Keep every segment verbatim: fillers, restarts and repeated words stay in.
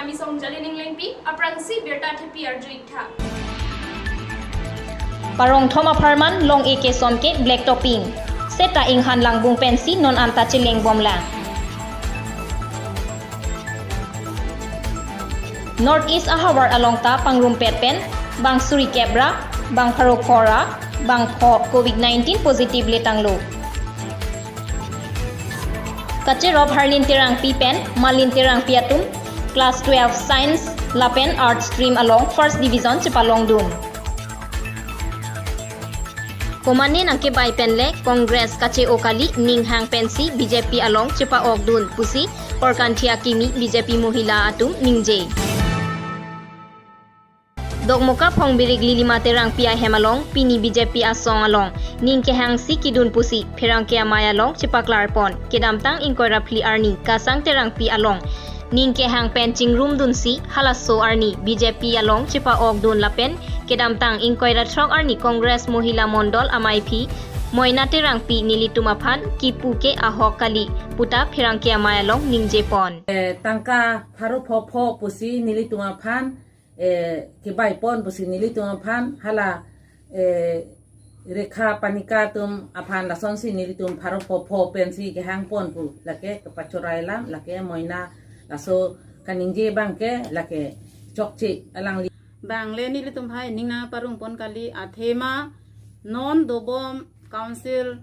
Misong Jalining Lengpi, aphrangsi birta thepi arju-ik tha. Parong thom apharman long-e kesom ke black topping. Seta inghan langbung pensi non anta cheleng bomlang. North East ahavar along ta pangrumpet pen bang suri kep ra bang pharo pho ra bang pho Covid nineteen positive letanglo. Kacherop Harlin Terangpi pen Malin Terangpi atum class twelve science lapen arts stream along first division chepalongdun. Komane nangkebai pen le Congress kache-o kali ninghang pensi B J P along chepa-okdun pusi Korkanthi akimi B J P mohila atum ningje. Dokmoka Phongbirik Lilima Terangpi ahem along pini B J P asong along ning kehangsi kedun pusi pherangke amei along chepaklarpon. Kedamtang ingkoi ra phli arni Kasang Terangpi along ning kehang pen chingrumdunsi halaso arni B J P along chepa-okdun lapen kedamtang ingkoi ra throk arni Congress mohila mondol amaiphi Moina Terangpi nelitum aphan kipu ke ahok kali puta pherangke amei along ningjepon. Eh, tangka pharo pho pho pusi nelitum aphan, eh, kebaipon pusi nelitum aphan hala, eh, Rekha Panikar atum aphan lasonsi nelitum pharo pho pho pensi kehangpon pu lake kepachorailam lake Moina laso kaningje abang ke lake chokche alangli. Bang le nelitum hai ning nangparungpon kali athema non dobom Council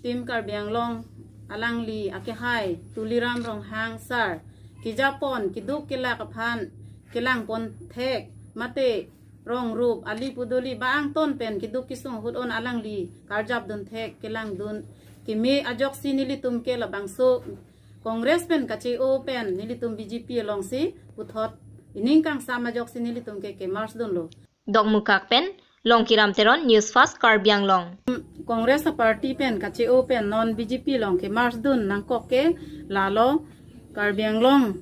Team Karbi Anglong alangli akehai Tuliram Ronghang sir kejapon keduk kelak aphan kelangpon thek mate rong rup ali pudoli bang ton pen keduk kesung ahut on alangli karjapdun thek kelangdun keme ajoksi nelitum ke labangso Congress pen kache-o pen nelitum B J P alongsi puthot ining kangsam ajoksi nelitum ke kemerge dunlo. Dokmoka pen Longkiram Teron, News Fast Karbi Anglong. Congress party pen kache-o pen non B J P along kemerge dun nangkok ke lalo Karbi Anglong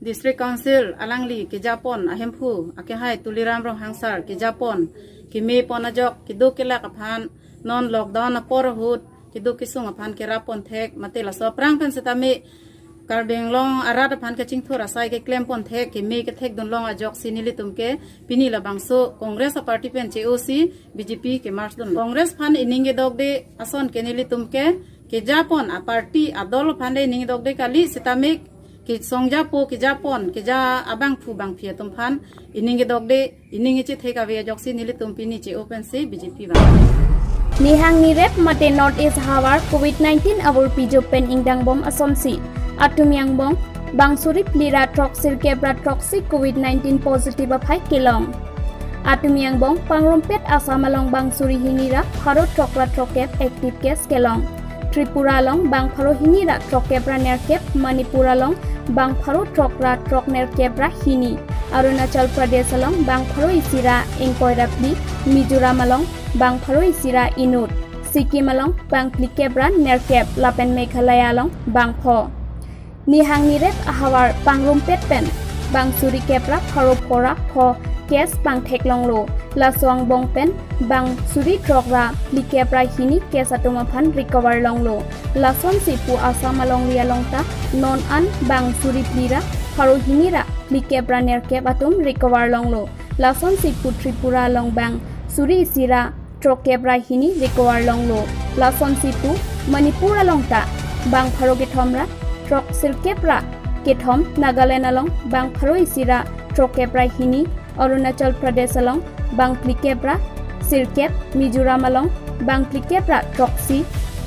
District Council alangli kejapon ahemphu akehai Tuliram Ronghang sir kejapon kemepon ajok keduk kelak aphan non lockdown apor ahut keduk kesung aphan kerapon thek mate laso aphrang pen setame Karbi Anglong arat aphan kachingthur asai keklempon thek keme kethekdun long ajoksi nelitum ke pini labangso Congress party pen che-o si B J P kemerge dun. Congress aphan ining kedokde ason ke nelitum ke kejapon aparty adol aphan de ining kedokde kali setame kesongjapo kejapon keja abangphu bangphi atum aphan ining kedokde ining ichethe kave ajoksi nelitum pini che-o pensi B J P bang. Nihang nirep mate North East ahavar Covid nineteen aburpi jop pen ingdangbom asonsi atum angbong bang suri phli ra throk sirkep ra throksi Covid nineteen positive aphai kelong. Atum angbong pangrumpet Assam along bang suri hini ra pharo throk ra throkkep active case kelong. Tripura along bang pharo hini ra throkkep ra nerkep, Manipur along bang pharo throk ra throk nerkep ra hini, Arunachal Pradesh along bang pharo isi ra ingkoi ra phli, Mizoram along bang pharo isi ra inut, Sikkim along bang phlikep ra nerkep lapen Meghalaya along bang pho. Nihang nirep ahavar pangrumpet pen bang suri kep ra pharo pho ra pho case bang theklonglo. Laso angbong pen bang suri throk ra phlikep ra hini case atum aphan recover longlo. Lasonsi pu Assam alongri along ta non an bang suri phli ra pharo hini ra phlikep ra nerkep atum recover longlo. Lasonsi pu Tripura along bang suri isi ra throkkep ra hini recover longlo. Lasonsi pu Manipur along ta bang pharo kethom ra throk sirkep ra kethom, Nagaland along bang pharo isi ra throkkep ra hini, Arunachal Pradesh along bang phlikep ra sirkep, Mizoram along bang phlikep ra throksi,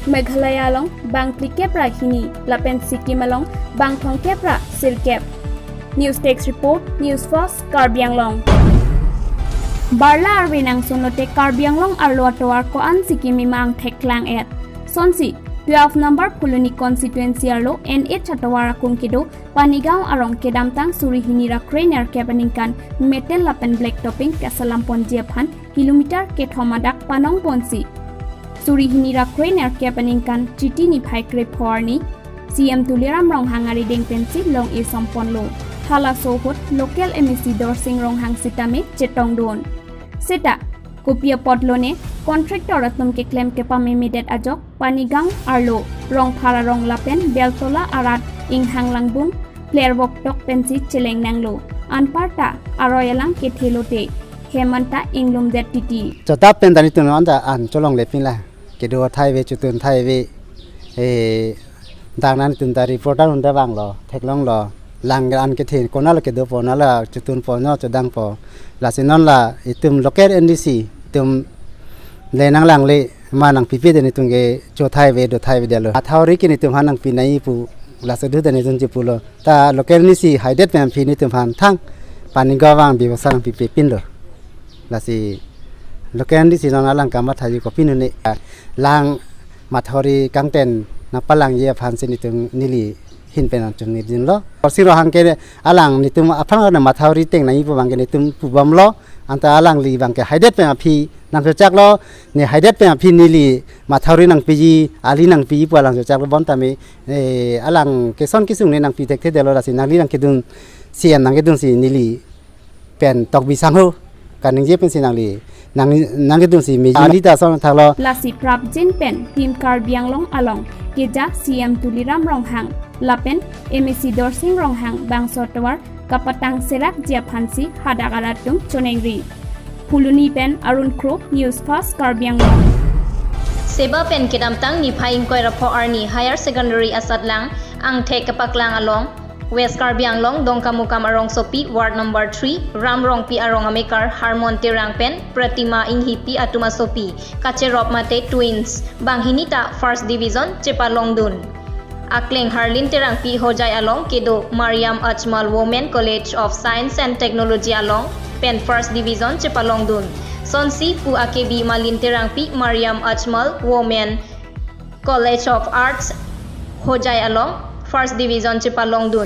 Meghalaya along bang phlikep ra hini, lapen Sikkim along bang thomkep ra sirkep. News Desk Report, News Fast, Karbi Anglong. Barla arve nangsonote Karbi Anglong arlo atovar ko-ansi kememang theklang et. Sonsi, twelve number Phuloni constituency arlo N H atovar akung kedo Panigaon arong kedamtang suri hini ra kre nerkep aningkan metal lapen black topping kasalam ponji aphan kilometer kethom adak panong ponsi suri hini ra kre nerkep aningkan Chiti niphai krepho arni C M Tuliram Ronghang arideng pensi long-e somponlo. Halaso ahut local M A C Dorsing Ronghang sitame chetongdun. Seta kopi apotlo ne contractor atum keklem kepamemedet ajok Panigaon arlo Rongphar arong lapen Beltola arat inghang langbung plervok tok pensi cheleng nanglo. Anparta aroi alang kethe lote hem anta inglumdet titi. Chodap pen ta netum anta an cholongle pinla. Kedo athai ave, chotun athai ave. Eh, dang netum ta reporter un ta vanglo, theklonglo. Lang an kethe konatlo kedopo, nala chotunpo, no chodangpo. Lasi non la itum local M D C itum le nanglangle, ma nangpipe de netum ke cho athai ave, do athai avedetlo. Mathori ke netum aphan nangpi nangji pu, laso du de netum chepulo. Ta local M D C haidet pen aphi netum aphan thang pani gavang bebosta nangpipe pinlo. Lasi local M D C non alang kamathaji kopinone. Lang mathori kangten nangpalangji aphansi netum neli ahin pen nangchungnidunlo. Korsing Ronghang ke alang netum aphan na mathori teng nangji pu abang ke netum pubomlo. Anta alangli abang ke haidet pen aphi nangchochaklo, ne haidet pen aphi neli mathori nangpiji, ali nangpiji pu alang chochaklo, bonta me, eh, alang keson kesung ne nangpi thekthedetlo, lasi nangli nangkedun, C M nangkedunsi neli pen tokbi sangho kaningje pensi nangli nang, nangkedunsi me ali ta son thaklo. Lasi prapjin pen Team Karbi Anglong along keja C M Tuliram Ronghang lapen M A C Dorsing Ronghang bangso tovar kapatang serakji aphansi hadak arat atum choningri. Phuloni pen Arun Kro, News Fast Karbi Anglong. Seba pen kedamtang niphai ingkoi ra pho arni Higher Secondary asatlang angthek kepaklang along West Karbi Anglong Dongkamukam arongsopi Ward number three Ram Rongpi arong amekar Harmon Terang pen Pratima Inghipi atum asopi kacherop mate twins banghini ta first division chepalongdun. Akleng Harlin Terangpi Hojai along kedo Mariam Ajmal Women College of Science and Technology along pen first division chepalongdun. Sonsi pu akebi Malin Terangpi Mariam Ajmal Women College of Arts Hojai along first division chepalongdun.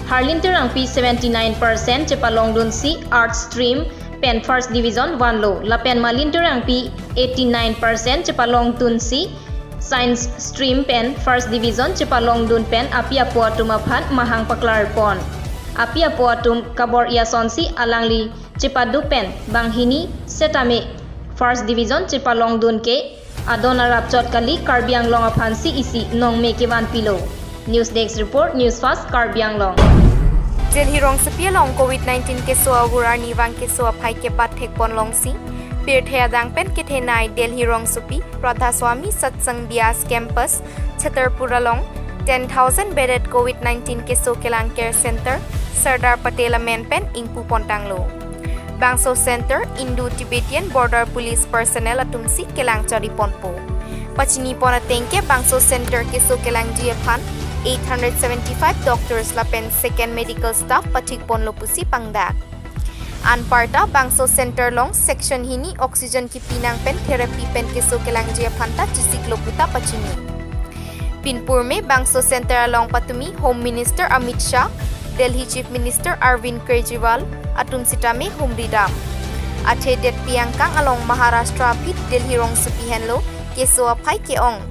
Harlin Terangpi seventy nine percent chepalongdunsi Arts stream pen first division vanlo. Lapen Malin Terangpi eighty nine percent chepalongdunsi Science stream pen first division chepalongdun pen api apo atum aphan mahang paklarpon. Api apo atum kabor-i asonsi alangli chepadu pen banghini setame first division chepalongdun ke adon arap chot kali, Karbi Anglong aphansi isi nongme kevanpilo. News Desk Report, News Fast Karbi Anglong. Delhi rongsopi along Covid nineteen keso avur arnivang keso aphai kebat thekpon longsi pirthe adang pen kethenei Delhi rongsopi Radha Swami Satsang Bias Campus Chhatarpur along ten thousand bedded Covid nineteen keso kelang care center Sardar Patel amen pen ingpupontanglo. Bangso center Indo-Tibetan Border Police personnel atumsi kelang chariponpo. Pachinipon ateng ke bangso center keso kelangji aphan eight hundred seventy-five doctors lapen second medical staff pathikponlo pusi pangdak. Anparta bangso center along section hini oxygen kipinang pen therapy pen keso kelangji aphan ta chisiklo puta pachini. Pinpurme bangso center along patumi Home Minister Amit Shah, Delhi Chief Minister Arvind Kejriwal atum sitame humridam. Athe detpi angkang along Maharashtra aphi Delhi rongsopi henlo keso aphai ke-ong.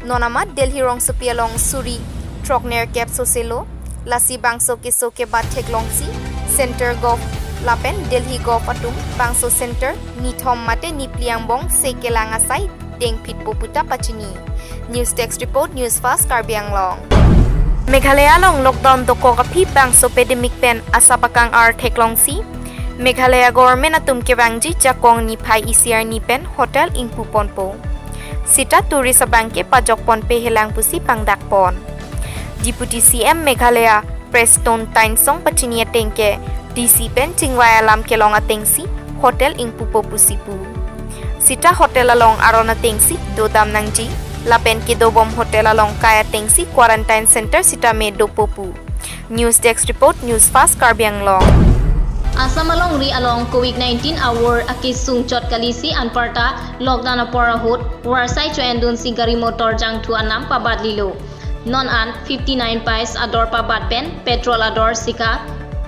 Non amat Delhi rongsopi along suri throknerkep soselo. Lasi bangso keso kebat theklongsi center gov lapen Delhi gov atum bangso center nithom mate niphli angbong se kelang asai dengphitpo puta pachini. News Desk Report, News Fast Karbi Anglong. Meghalaya along lockdown dokok aphi bangso pandemic pen asap akang-ar theklongsi Meghalaya government atum kevangji jakong niphai isi arni pen hotel ingpuponpo. Sita tourist abang ke pajokponpe helang pusi pangdakpon. Deputy C M Meghalaya Prestone Tynsong pachini ateng ke D C pen chingvai alam kelong atengsi hotel ingpupo pusi pu. Sita hotel along aron atengsi dodam nangji lapen kedobom hotel along kai atengsi quarantine center sitame dopo pu. News Desk Report, News Fast Karbi Anglong. Assam alongri along Covid nineteen avur akesung chot kalisi anparta lockdown apor ahut varsai cho-endunsi gari motor jangthu anam pabatlilo. Non an fifty nine paise ador pabat pen petrol ador sika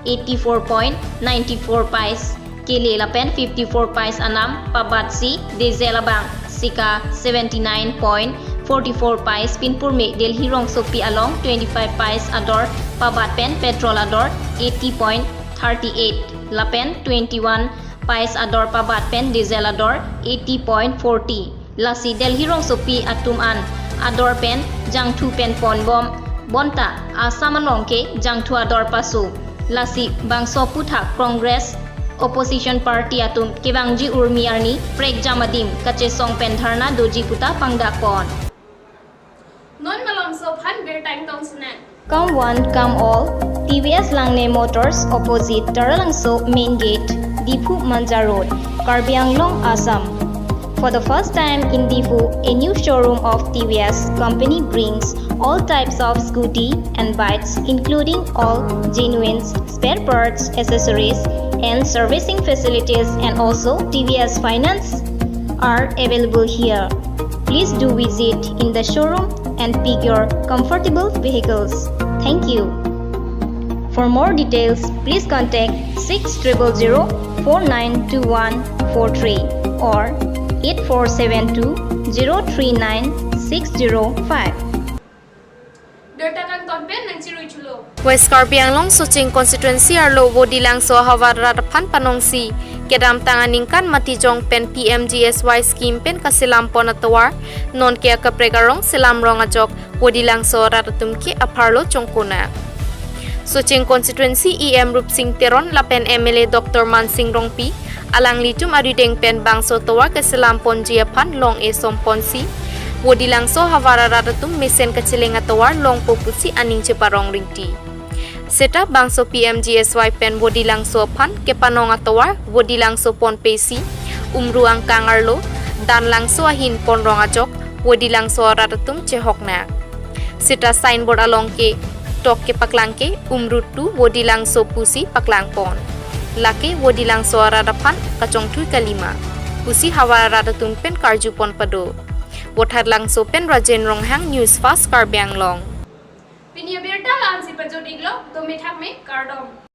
eighty four point nine four paise kele lapen fifty four paise anam pabatsi diesel abang sika seventy nine point forty four paise. Pinpurme Delhi rongsopi along twenty five paise ador pabat pen petrol ador eighty point thirty eight lapen twenty one paise ador pabat pen diesel ador eighty point forty. Lasi Delhi rongsopi atum an ador pen jangthu pen ponbom Bonta Assam along ke jangthu ador paso. Lasi bangso aphuthak Congress opposition party atum kevangji urmi arni prekjam adim kachesong pen dharna doji puta pangdakpon. Non malomso aphan birta ingtong sinang. Come one, come all. T V S Langne Motors, opposite Taralangso Main Gate, Diphu Manja Road, Karbi Anglong, Assam. For the first time in Diphu, a new showroom of T V S company brings all types of scooty and bikes, including all genuine spare parts, accessories, and servicing facilities, and also T V S finance are available here. Please do visit in the showroom and pick your comfortable vehicles. Thank you. For more details, please contact six triple zero four nine two one four three or eight four seven two zero three nine six zero five. Birta kangton pen nangchirui chulo. West Karbi Anglong Socheng constituency arlo Vodilangso ahavar rat aphan panongsi kedamtang aningkan Matijong pen P M G S Y scheme pen kaselam pon atovar nonke akaprek arong selam rong ajok Vodilangso arat atum ke apharlo chongkona. Socheng constituency E M Rupsing Teron lapen M L A Doctor Mansing Rongpi alanglitum arideng pen bangso tovar keselam ponji aphan long-e som ponsi Vodilangso ahavar arat atum mesen kacheleng atovar longpo pusi aning cheparong ringti. Seta bangso P M G S Y pen Vodilangso aphan kepanong atovar Vodilangso ponpesi Umru angkang arlo Danlangso ahin ponrong ajok Vodilangso arat atum chehokna. Seta signboard along ke tok kepaklang ke Umru two Vodilangso pusi paklangpon. Lake Vodilangso arat aphan kachongthui kalima pusi havar arat atum pen karjupon pado. Vothatlangso pen Rajen Ronghang, News Fast Karbi Anglong. Pini abirta la-ansi pajut-iklo, dome thakme, kardom.